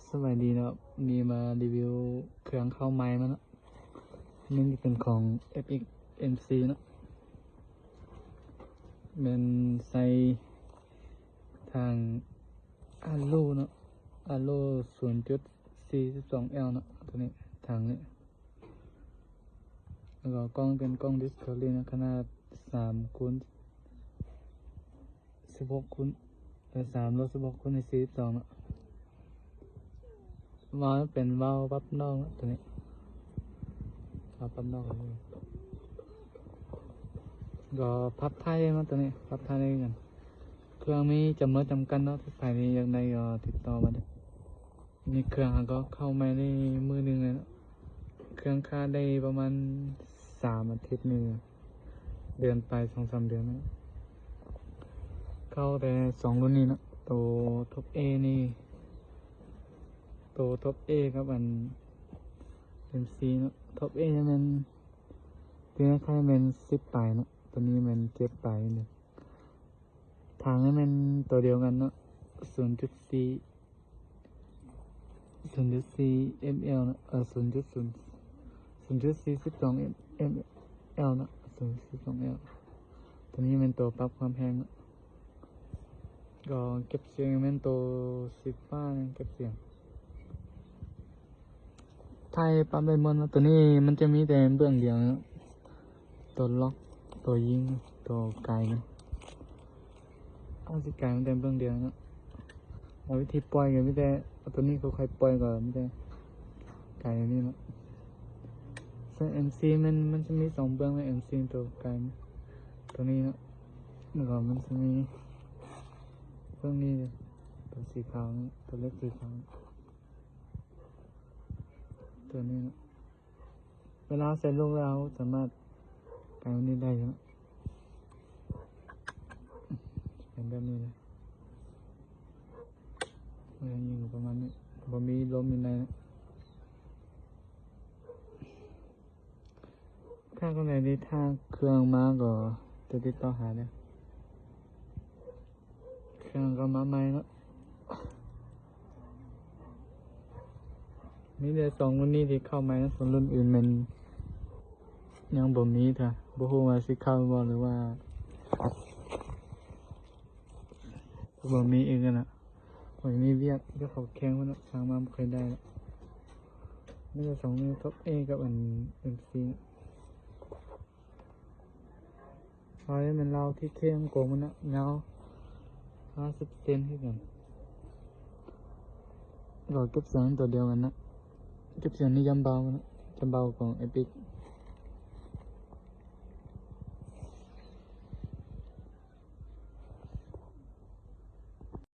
ສະບາຍດີເນາະ, ນີ້ມາຣີວິວເຄື່ອງເຂົ້າໃໝ່ມາເນາະ. ນີ້ເປັນຂອງ ເອັຟເອັກເອັມຊີ ເນາະ, ແມ່ນໃສ່ຖັງອາໂລເນາະ, ອາໂລ ສູນຈຸດສີ່ສິບສອງແອລເນາະ, ຕົວນີ້ ຖັງນີ້. ແລ້ວກໍກ້ອງເປັນກ້ອງດິສຄັບເວີຣີເນາະ, ຂະໜາດສາມຄູນສິບຫົກຄູນ ເອີ ສາມລວມສິບຫົກຄູນສີ່ສິບສອງເນາະ. ວາວເປັນວາວປັບນອກເນາະ, ຕົວນີ້ ວາວປັບນອກ. ກໍພັບທ້າຍເນາະ, ຕົວນີ້ພັບທ້າຍໄດ້ຄືກັນ. ເຄື່ອງມີຈຳນວນຈຳກັດເນາະ, ຖ້າໃຜນີ້ຢາກໄດ້ກໍຕິດຕໍ່ມາເດີ. ນີ້ເຄື່ອງເຮົາກໍເຂົ້າໃໝ່ໄດ້ມື້ໜຶ່ງແລ້ວເນາະ, ເຄື່ອງຄາໄດ້ປະມານສາມອາທິດນີ້, ເດືອນປາຍ ສອງສາມເດືອນແລ້ວ. ເຂົ້າແຕ່ສອງລຸ້ນນີ້ເນາະ, ໂຕທັອບເອນີ້ ໂຕທັອບເອກັບອັນເອັມຊີເນາະ. ທັອບເອແມ່ນ ຕົວນີ້ແມ່ນສິບປາຍເນາະ, ຕົວນີ້ແມ່ນເຈັດປາຍນີ້. ຖັງນີ້ແມ່ນຕົວດຽວກັນເນາະ, ສູນຈຸດສີ່ ສູນຈຸດສີ່ເອັມແອລເນາະ, ເອີ ສູນຈຸດສູນ ສູນຈຸດສີ່ສິບສອງເອັມແອລເນາະ, ສູນສີ່ສິບສອງແອລ. ຕົວນີ້ແມ່ນຕົວປັບຄວາມແຮງເນາະ. ກໍເກັບສຽງແມ່ນຕົວສີຟ້ານີ້ເກັບສຽງ. ໄທປັບໄດ້ໝົດເນາະ, ຕົວນີ້ມັນຈະມີແຕ່ເບື້ອງດຽວເນາະ, ຕົວລັອກ ຕົວຍິງ ຕົວກາຍມັນ. ເຮົາຊິກາຍມັນແຕ່ເບື້ອງດຽວເນາະ. ເອົາວິທີປ່ອຍກໍມີແຕ່ເອົາຕົວນີ້ຄ່ອຍໆປ່ອຍ, ກໍມີແຕ່ກາຍແບບນີ້ເນາະ. ສ່ວນເອັມຊີມັນ ມັນຈະມີສອງເບື້ອງເນາະ, ເອັມຊີຕົວກາຍ ຕົວນີ້ເນາະ, ແລ້ວກໍມັນຈະມີເບື້ອງນີ້ເດ້ ຕົວສີຂາວນີ້ ຕົວເລັກສີຂາວ ຕົວນີ້ເນາະ. ເວລາໃສ່ລູກແລ້ວ ເຮົາສາມາດກາຍແບບນີ້ໄດ້ເນາະ, ເປັນແບບນີ້ເລີຍ. ແລ້ວຍິງປະມານນີ້, ບໍ່ມີລົມຢູ່ໃນເນາະ. ຖ້າຄົນໃດທີ່ຖ້າເຄື່ອງມາກໍຈະຕິດຕໍ່ຫາເດີ້. ເຄື່ອງກໍມາໃໝ່ເນາະ, ມີແຕ່ສອງລຸ້ນນີ້ທີ່ເຂົ້າໃໝ່ເນາະ, ສ່ວນລຸ້ນອື່ນແມ່ນຍັງບໍ່ມີເທື່ອ, ບໍ່ຮູ້ວ່າຊິເຂົ້າບໍ່ ຫຼືວ່າບໍ່ມີອີກຫັ້ນນະ. ຂ້ອຍມີວຽກຢູ່ເຂົ້າແຂ່ງພຸ້ນນະ, ຊ່າງມາບໍ່ຄ່ອຍໄດ້ລະ. ມີແຕ່ສອງນີ້ ທັອບເອກັບອັນເອັມຊີ ເຮົາແມ່ນລາວທີ່ເຄັ່ງກວ່າໝູ່ນະ, ຍາວຫ້າສິບເຊັນຄືກັນ. ກໍເກັບສຽງຕົວດຽວກັນນະ, ເກັບສຽງນີ້ຈຳເບົານະ, ຈຳເບົາຂອງເອັຟເອັກ